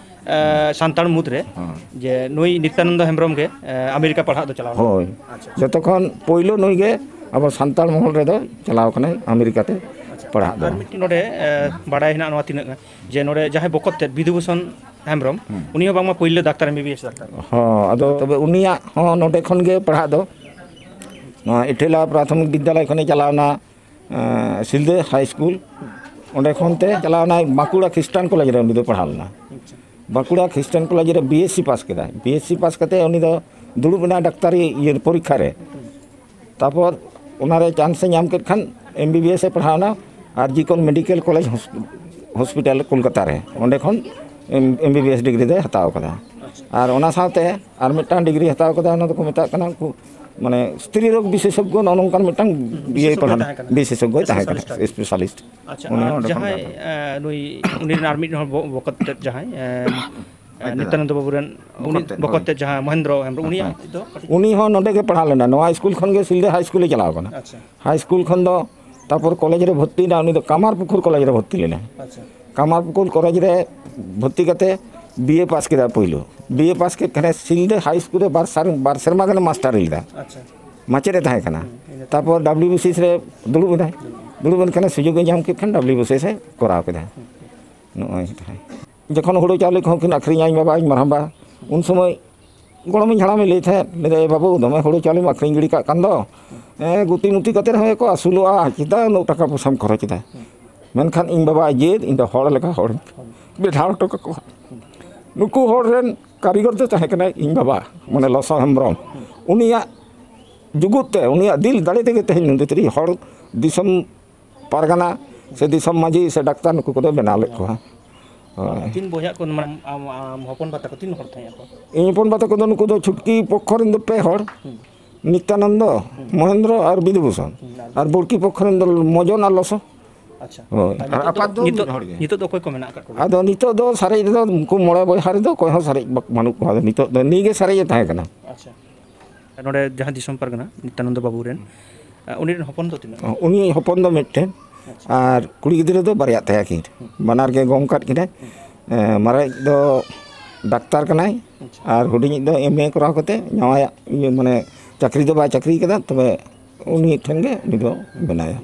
ᱮ, ᱥᱟᱱᱛᱟᱲ ᱢᱩᱫᱽᱨᱮ ᱦᱩᱸ᱾ ᱡᱮ ᱱᱩᱭ ᱱᱤᱛᱭᱟᱱᱚᱱᱫᱚ ᱦᱮᱢᱵᱨᱚᱢ ᱜᱮ, ᱮ, ᱟᱢᱮᱨᱤᱠᱟ ᱯᱟᱲᱦᱟᱜ ᱫᱚ ᱪᱟᱞᱟᱣ ᱞᱮᱱᱟ᱾ ᱦᱳᱭ᱾ ᱟᱪᱪᱷᱟ, ᱟᱪᱪᱷᱟ᱾ ᱡᱚᱛᱚ ᱠᱷᱚᱱ ᱯᱳᱭᱞᱳ ᱱᱩᱭ ᱜᱮ ᱟᱵᱚ ᱥᱟᱱᱛᱟᱲ ᱢᱚᱦᱚᱞ ᱨᱮᱫᱚ ᱪᱟᱞᱟᱣ ᱠᱟᱱᱟᱭ ᱟᱢᱮᱨᱤᱠᱟ ᱛᱮ ᱯᱟᱲᱦᱟᱜ ᱫᱚ᱾ ᱟᱨ ᱢᱤᱫᱴᱤᱡ ᱱᱚᱰᱮ ᱮ, ᱵᱟᱲᱟᱭ ᱦᱮᱱᱟᱜ ᱱᱚᱣᱟ ᱛᱤᱱᱟᱹᱜ ᱜᱟᱱ, ᱡᱮ ᱱᱚᱰᱮ ᱡᱟᱦᱟᱸᱭ ᱵᱚᱠᱚᱛ ᱛᱮᱫ ᱵᱤᱫᱩ ᱵᱷᱩᱥᱚᱱ ᱦᱮᱢᱵᱨᱚᱢ, ᱩᱱᱤ ᱦᱚᱸ ᱵᱟᱝᱢᱟ ᱯᱳᱭᱞᱳ doctor, M B B S doctor. ᱦᱚᱸ, ᱟᱫᱚ ᱛᱚᱵᱮ ᱩᱱᱤᱭᱟᱜ ᱦᱚᱸ ᱱᱚᱰᱮ ᱠᱷᱚᱱ ᱜᱮ ᱯᱟᱲᱦᱟᱜ ᱫᱚ᱾ ᱱᱚᱣᱟ ᱤᱴᱷᱮᱞᱟ ᱯᱨᱟᱛᱷᱚᱢᱤᱠ ᱵᱤᱫᱽᱭᱟᱞᱚᱭ ᱠᱷᱚᱱᱮ ᱪᱟᱞᱟᱣᱱᱟ ᱮᱸ, ᱥᱤᱞᱫᱟᱹ ᱦᱟᱭ ᱥᱠᱩᱞ᱾ ᱚᱸᱰᱮ ᱠᱷᱚᱱ ᱛᱮ ᱪᱟᱞᱟᱣᱱᱟᱭ ᱵᱟᱸᱠᱩᱲᱟ ᱠᱷᱨᱤᱥᱴᱟᱱ ᱠᱚᱞᱮᱡᱽ ᱨᱮ, ᱩᱱᱤ ᱫᱚ ᱯᱟᱲᱦᱟᱣ ᱞᱮᱱᱟ᱾ ᱵᱟᱸᱠᱩᱲᱟ ᱠᱷᱨᱤᱥᱴᱟᱱ ᱠᱚᱞᱮᱡᱽ ᱨᱮ ᱵᱤ ᱮᱥ ᱥᱤ ᱯᱟᱥ ᱠᱮᱫᱟᱭ᱾ ᱵᱤ ᱮᱥ ᱥᱤ ᱯᱟᱥ ᱠᱟᱛᱮ ᱩᱱᱤ ᱫᱚ ᱫᱩᱲᱩᱵ ᱮᱱᱟᱭ ᱰᱟᱠᱛᱟᱨᱤ ᱤᱭᱟᱹ ᱯᱚᱨᱤᱠᱠᱷᱟ ᱨᱮ᱾ ᱛᱟᱨᱯᱚᱨ ᱚᱱᱟᱨᱮ ᱪᱟᱱᱥ ᱮ ᱧᱟᱢ ᱠᱮᱫ ᱠᱷᱟᱱ M B B S A ᱯᱟᱲᱦᱟᱣᱱᱟ ᱟᱨ ᱡᱤ ᱠᱚᱨ ᱢᱮᱰᱤᱠᱮᱞ ᱠᱚᱞᱮᱡᱽ ᱦᱚᱥ-, ᱦᱚᱥᱯᱤᱴᱟᱞ ᱠᱳᱞᱠᱟᱛᱟ ᱨᱮ᱾ ᱚᱸᱰᱮ ᱠᱷᱚᱱ M B B S degree ᱫᱚᱭ ᱦᱟᱛᱟᱣ ᱠᱟᱫᱟ᱾ ᱟᱨ ᱚᱱᱟ ᱥᱟᱶᱛᱮ ᱟᱨ ᱢᱤᱫᱴᱟᱝ ᱰᱤᱜᱽᱨᱤ ᱦᱟᱛᱟᱣ ᱠᱟᱫᱟ, ᱚᱱᱟ ᱫᱚᱠᱚ ᱢᱮᱛᱟᱜ ᱠᱟᱱᱟ ᱩᱱᱠᱩ ᱢᱟᱱᱮ ᱥᱛᱨᱤ ᱨᱳᱜᱽ ᱵᱤᱥᱮᱥᱚᱜᱽᱜᱚ, ᱱᱚᱜᱼᱚ ᱱᱚᱝᱠᱟᱱ ᱢᱤᱫᱴᱟᱝ ᱤᱭᱟᱹ ᱵᱤᱥᱮᱥᱚᱜᱽᱜᱚᱭ ᱯᱟᱲᱦᱟᱣ ᱛᱟᱦᱮᱸ ᱠᱟᱱᱟ᱾ ᱵᱤᱥᱮᱥᱚᱜᱽᱜᱚᱭ ᱛᱟᱦᱮᱸ ᱠᱟᱱᱟ, Specialist᱾ ᱥᱯᱮᱥᱟᱞᱤᱥᱴ᱾ ᱟᱪᱪᱷᱟ, ᱩᱱᱤ ᱦᱚᱸ ᱟᱨ ᱚᱸᱰᱮ ᱠᱷᱚᱱ ᱡᱟᱦᱟᱸᱭ ᱜᱮ᱾ ᱮ, ᱱᱩᱭ ᱩᱱᱤ ᱨᱮᱱ ᱟᱨ ᱢᱤᱫ ᱦᱚᱲ ᱵᱚ- ᱵᱚᱠᱚᱛ ᱛᱮᱫ ᱡᱟᱦᱟᱸᱭ ᱮ, ᱮ, ᱟᱡ ᱫᱟᱫᱟ᱾ ᱱᱤᱛᱭᱟᱱᱚᱱᱫᱚ ᱵᱟᱹᱵᱩ ᱨᱮᱱ ᱩᱱᱤ ᱵᱚᱠᱚᱛ ᱛᱮᱫ, ᱵᱚᱠᱚᱛ ᱦᱳᱭ᱾ ᱛᱮᱫ ᱡᱟᱦᱟᱸᱭ ᱢᱚᱦᱮᱱᱫᱨᱚ ᱦᱮᱢᱵᱨᱚᱢ, ᱩᱱᱤᱭᱟᱜ ᱫᱚ ᱠᱟᱹᱴᱤᱡ ᱩᱱᱤ ᱦᱚᱸ ᱱᱚᱰᱮ ᱜᱮ ᱯᱟᱲᱦᱟᱣ ᱞᱮᱱᱟ, ᱱᱚᱣᱟ ᱥᱠᱩᱞ ᱠᱷᱚᱱ ᱜᱮ ᱥᱤᱞᱫᱟᱹ ᱦᱟᱭ ᱥᱠᱩᱞ ᱮ ᱪᱟᱞᱟᱣ ᱠᱟᱱᱟ᱾ ᱟᱪᱪᱷᱟ᱾ ᱦᱟᱭ ᱥᱠᱩᱞ ᱠᱷᱚᱱ ᱫᱚ ᱛᱟᱨᱯᱚᱨ ᱠᱚᱞᱮᱡᱽ ᱨᱮ ᱵᱷᱚᱨᱛᱤᱭᱮᱱᱟ, ᱩᱱᱤ ᱫᱚ ᱠᱟᱢᱟᱨ ᱯᱩᱠᱩᱨ ᱠᱚᱞᱮᱡᱽ ᱨᱮ ᱵᱷᱚᱨᱛᱤ ᱞᱮᱱᱟ᱾ ᱟᱪᱪᱷᱟ᱾ ᱠᱟᱢᱟᱨ ᱯᱩᱠᱩᱨ ᱠᱚᱞᱮᱡᱽ ᱨᱮ ᱵᱷᱚᱨᱛᱤ ᱠᱟᱛᱮ ᱵᱤ ᱮ ᱯᱟᱥ ᱠᱮᱫᱟ ᱯᱳᱭᱞᱳ᱾ ᱵᱤ ᱮ ᱯᱟᱥ ᱠᱮᱫ ᱠᱷᱟᱱᱮ ᱥᱤᱞᱫᱟᱹ ᱦᱟᱭ ᱥᱠᱩᱞ ᱨᱮ ᱵᱟᱨ ᱥᱟᱨ-, ᱵᱟᱨ ᱥᱮᱨᱢᱟ ᱜᱟᱱᱮ ᱢᱟᱥᱴᱟᱨ ᱞᱮᱫᱟ᱾ ᱟᱪᱪᱷᱟ᱾ ᱢᱟᱪᱮᱫ ᱮ ᱛᱟᱦᱮᱸ ᱠᱟᱱᱟ᱾ ᱛᱟᱨᱯᱚᱨ ᱰᱟᱵᱞᱤᱭᱩ ᱵᱤ ᱥᱤ ᱮᱥ ᱨᱮ ᱫᱩᱲᱩᱵ ᱮᱱᱟᱭ᱾ ᱫᱩᱲᱩᱵ ᱮᱱ ᱠᱷᱟᱱᱮ ᱥᱩᱡᱳᱜᱽ ᱮ ᱧᱟᱢ ᱠᱮᱫ ᱠᱷᱟᱱ W B C S A ᱠᱚᱨᱟᱣ ᱠᱮᱫᱟ᱾ ᱱᱚᱜᱼᱚᱭ ᱛᱟᱦᱮᱸ᱾ ᱡᱚᱠᱷᱚᱱ ᱦᱩᱲᱩ ᱪᱟᱣᱞᱮ ᱠᱚᱦᱚᱸ ᱠᱤᱱ ᱟᱹᱠᱷᱨᱤᱧᱟ, ᱤᱧ ᱵᱟᱵᱟ, ᱤᱧ ᱢᱟᱨᱟᱝᱵᱟ, ᱩᱱ ᱥᱚᱢᱚᱭ ᱜᱚᱲᱚᱢᱤᱧ ᱦᱟᱲᱟᱢᱮ ᱞᱟᱹᱭ ᱛᱟᱦᱮᱸᱫ, ᱞᱟᱹᱭ ᱫᱟᱭ, "ᱮ ᱵᱟᱹᱵᱩ, ᱫᱚᱢᱮ ᱦᱩᱲᱩ ᱪᱟᱣᱞᱮᱢ ᱟᱹᱠᱷᱨᱤᱧ ᱜᱤᱰᱤ ᱠᱟᱜ ᱠᱟᱱ ᱫᱚ, ᱮ, ᱜᱩᱛᱤ ᱢᱩᱛᱤ ᱠᱟᱛᱮ ᱨᱮᱦᱚᱸ ᱠᱚ ᱟᱹᱥᱩᱞᱚᱜᱼᱟ, ᱪᱮᱫᱟᱜ ᱩᱱᱟᱹᱜ ᱴᱟᱠᱟ ᱯᱚᱭᱥᱟᱢ ᱠᱷᱚᱨᱚᱪ ᱮᱫᱟ?" ᱢᱮᱱᱠᱷᱟᱱ ᱤᱧ ᱵᱟᱵᱟ ᱡᱮᱫ, ᱤᱧ ᱫᱚ ᱦᱚᱲ ᱞᱮᱠᱟ ᱦᱚᱲᱤᱧ ᱵᱮᱫᱷᱟᱣ ᱦᱚᱴᱚ ᱠᱟᱠᱚᱣᱟ᱾ ᱱᱩᱠᱩ ᱦᱚᱲ ᱨᱮᱱ ᱠᱟᱹᱨᱤᱜᱚᱨ ᱫᱚ ᱛᱟᱦᱮᱸ ᱠᱟᱱᱟᱭ ᱤᱧ ᱵᱟᱵᱟ, ᱢᱟᱱᱮ ᱞᱚᱥᱚ ᱦᱮᱢᱵᱨᱚᱢ᱾ ᱩᱱᱤᱭᱟᱜ ᱡᱩᱜᱩᱫ ᱛᱮ, ᱩᱱᱤᱭᱟᱜ ᱫᱤᱞ ᱫᱟᱲᱮ ᱛᱮᱜᱮ ᱛᱮᱦᱮᱧ ᱱᱩᱱᱫᱤᱛᱨᱤ ᱦᱚᱲ ᱫᱤᱥᱚᱢ ᱯᱟᱨᱜᱟᱱᱟ ᱥᱮ ᱫᱤᱥᱚᱢ ᱢᱟᱹᱡᱷᱤ ᱥᱮ ᱰᱟᱠᱛᱟᱨ ᱱᱩᱠᱩ ᱠᱚᱫᱚ ᱵᱮᱱᱟᱣ ᱞᱮᱫ ᱠᱚᱣᱟ᱾ ᱦᱳᱭ᱾ ᱛᱤᱱ ᱵᱚᱭᱦᱟ ᱠᱚ, ᱢᱟᱱᱮ, ᱟᱢ, ᱟᱢ ᱦᱚᱯᱚᱱ ᱵᱟ ᱛᱟᱠᱚ ᱛᱤᱱ ᱦᱚᱲ ᱛᱟᱦᱮᱸ ᱟᱠᱚ? ᱤᱧ ᱦᱚᱯᱚᱱ ᱵᱟ ᱛᱟᱠᱚ ᱫᱚ ᱱᱩᱠᱩ ᱫᱚ ᱪᱷᱩᱴᱠᱤ ᱯᱚᱠᱠᱷᱚ ᱨᱮᱱ ᱫᱚ ᱯᱮ ᱦᱚᱲ, ᱱᱤᱛᱭᱟᱱᱚᱱᱫᱚ, ᱢᱚᱦᱮᱱᱫᱨᱚ ᱟᱨ ᱵᱤᱫᱩ ᱵᱷᱩᱥᱚᱱ᱾ ᱟᱨ ᱵᱚᱲᱠᱤ ᱯᱚᱠᱠᱷᱚ ᱨᱮᱱ ᱫᱚ ᱢᱚᱡᱚᱱ ᱟᱨ ᱞᱚᱥᱚ᱾ ᱟᱪᱪᱷᱟ᱾ ᱦᱳᱭ᱾ ᱟᱨ ᱟᱨ ᱱᱤᱛᱚᱜ ᱟᱯᱟᱛ ᱫᱚ ᱢᱤᱫ ᱱᱤᱛᱚᱜ, ᱦᱚᱲ ᱜᱮ᱾ ᱱᱤᱛᱚᱜ ᱫᱚ ᱚᱠᱚᱭ ᱠᱚ ᱢᱮᱱᱟᱜ ᱟᱠᱟᱫ ᱠᱚᱣᱟ? ᱟᱫᱚ ᱱᱤᱛᱚᱜ ᱫᱚ ᱥᱟᱨᱮᱡ ᱨᱮᱫᱚ ᱩᱱᱠᱩ ᱢᱚᱬᱮ ᱵᱚᱭᱦᱟ ᱨᱮᱫᱚ ᱚᱠᱚᱭ ᱦᱚᱸ ᱥᱟᱨᱮᱡ ᱵᱟ-, ᱵᱟᱹᱱᱩᱜ ᱠᱚᱣᱟ᱾ ᱟᱫᱚ ᱱᱤᱛᱚᱜ ᱫᱚ ᱱᱤᱭᱟᱹ ᱜᱮ ᱥᱟᱨᱮᱡ ᱮ ᱛᱟᱦᱮᱸ ᱠᱟᱱᱟ᱾ ᱟᱪᱪᱷᱟ᱾ ᱱᱚᱰᱮ ᱡᱟᱦᱟᱸ ᱫᱤᱥᱚᱢ ᱯᱟᱨᱜᱟᱱᱟ ᱱᱤᱛᱭᱟᱱᱚᱱᱫᱚ ᱵᱟᱹᱵᱩ ᱨᱮᱱ, ᱟ, ᱩᱱᱤ ᱨᱮᱱ ᱦᱚᱯᱚᱱ ᱫᱚ ᱛᱤᱱᱟᱹᱜ? ᱩᱱᱤ ᱦᱚᱯᱚᱱ ᱫᱚ ᱢᱤᱫᱴᱮᱱ, ᱟᱪᱪᱷᱟ᱾ ᱟᱨ ᱠᱩᱲᱤ ᱜᱤᱫᱽᱨᱟᱹ ᱫᱚ ᱵᱟᱨᱭᱟ ᱛᱟᱭᱟ ᱠᱤᱱ᱾ ᱵᱟᱱᱟᱨ ᱜᱮ ᱜᱚᱝ ᱠᱟᱫ ᱠᱤᱱᱟᱭ᱾ ᱮ, ᱢᱟᱨᱟᱝᱤᱡ ᱫᱚ ᱰᱟᱠᱛᱟᱨ ᱠᱟᱱᱟᱭ, ᱟᱪᱪᱷᱟ᱾ ᱟᱨ ᱦᱩᱰᱤᱧᱤᱡ ᱫᱚ ᱮᱢ ᱮ ᱠᱚᱨᱟᱣ ᱠᱟᱛᱮ ᱡᱟᱶᱟᱭᱟᱜ ᱤᱭᱟᱹ, ᱢᱟᱱᱮ, ᱪᱟᱹᱠᱨᱤ ᱫᱚ ᱵᱟᱭ ᱪᱟᱹᱠᱨᱤ ᱠᱟᱫᱟ, ᱛᱚᱵᱮ ᱩᱱᱤ ᱴᱷᱮᱱ ᱜᱮ ᱩᱱᱤ ᱫᱚ ᱢᱮᱱᱟᱭᱟ᱾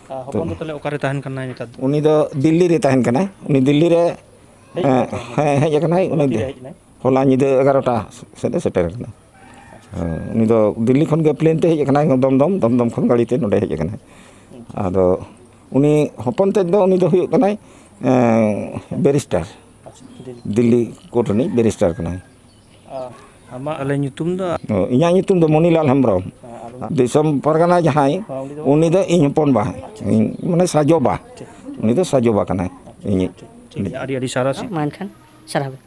ᱟᱨ ᱦᱚᱯᱚᱱ ᱫᱚ ᱛᱟᱦᱚᱞᱮ ᱚᱠᱟᱨᱮ ᱛᱟᱦᱮᱱ ᱠᱟᱱᱟᱭ ᱱᱮᱛᱟᱨ ᱫᱚ? ᱩᱱᱤ ᱫᱚ ᱫᱤᱞᱞᱤ ᱨᱮ ᱛᱟᱦᱮᱱ ᱠᱟᱱᱟᱭ᱾ ᱩᱱᱤ ᱫᱤᱞᱞᱤ ᱨᱮ ᱦᱮᱡ ᱮᱸ, ᱠᱟᱱᱟᱭ ᱛᱚ? ᱦᱮᱸ, ᱦᱮᱡ ᱟᱠᱟᱱᱟᱭ᱾ ᱩᱱᱤ ᱛᱤᱨᱮ ᱫᱤ- ᱦᱮᱡ ᱮᱱᱟᱭ? ᱦᱚᱞᱟ ᱧᱤᱫᱟᱹ ᱮᱜᱟᱨᱚᱴᱟ ᱥᱮᱫ ᱮ ᱥᱮᱴᱮᱨ ᱟᱠᱟᱱᱟ᱾ ᱦᱮᱸ, ᱩᱱᱤ ᱫᱚ ᱫᱤᱞᱞᱤ ᱠᱷᱚᱱ ᱜᱮ ᱯᱞᱮᱱ ᱛᱮ ᱦᱮᱡ ᱟᱠᱟᱱᱟᱭ, ᱫᱚᱢᱫᱚᱢ, ᱫᱚᱢᱫᱚᱢ ᱠᱷᱚᱱ ᱜᱟᱹᱲᱤ ᱛᱮ ᱱᱚᱰᱮ ᱦᱮᱡ ᱟᱠᱟᱱᱟᱭ᱾ ᱟᱫᱚ ᱩᱱᱤ ᱦᱚᱯᱚᱱ ᱛᱮᱫ ᱫᱚ ᱩᱱᱤ ᱫᱚ ᱦᱩᱭᱩᱜ ᱠᱟᱱᱟᱭ, ᱮᱸ, ᱵᱮᱨᱤᱥᱴᱟᱨ᱾ ᱟᱪᱪᱷᱟ, ᱫᱤᱞᱞᱤ᱾ ᱫᱤᱞᱞᱤ ᱠᱳᱨᱴ ᱨᱤᱱᱤᱡ ᱵᱮᱨᱤᱥᱴᱟᱨ ᱠᱟᱱᱟᱭ᱾ ᱟᱨ ᱟᱢᱟᱜ ᱟᱞᱮ ᱧᱩᱛᱩᱢ ᱫᱚ? ᱚ, ᱤᱧᱟᱹᱜ ᱧᱩᱛᱩᱢ ᱫᱚ ᱢᱚᱱᱤᱞᱟᱞ ᱦᱮᱢᱵᱨᱚᱢ᱾ ᱟᱨ ᱫᱤᱥᱚᱢ ᱯᱟᱨᱜᱟᱱᱟ ᱡᱟᱦᱟᱸᱭ, ᱦᱚᱸ, ᱩᱱᱤ ᱫᱚ? ᱩᱱᱤ ᱫᱚ ᱤᱧ ᱦᱚᱯᱚᱱ ᱵᱟ, ᱤᱧ, ᱢᱟᱱᱮ ᱥᱟᱡᱚ ᱵᱟ, ᱩᱱᱤ ᱫᱚ ᱥᱟᱡᱚ ᱵᱟ ᱠᱟᱱᱟᱭ ᱤᱧᱤᱡ᱾ ᱴᱷᱤᱠ ᱜᱮᱭᱟ, ᱟᱹᱰᱤ ᱟᱹᱰᱤ ᱥᱟᱨᱦᱟᱣ᱾ ᱢᱟ ᱮᱱᱠᱷᱟᱱ ᱥᱟᱨᱦᱟᱣ ᱜᱮ᱾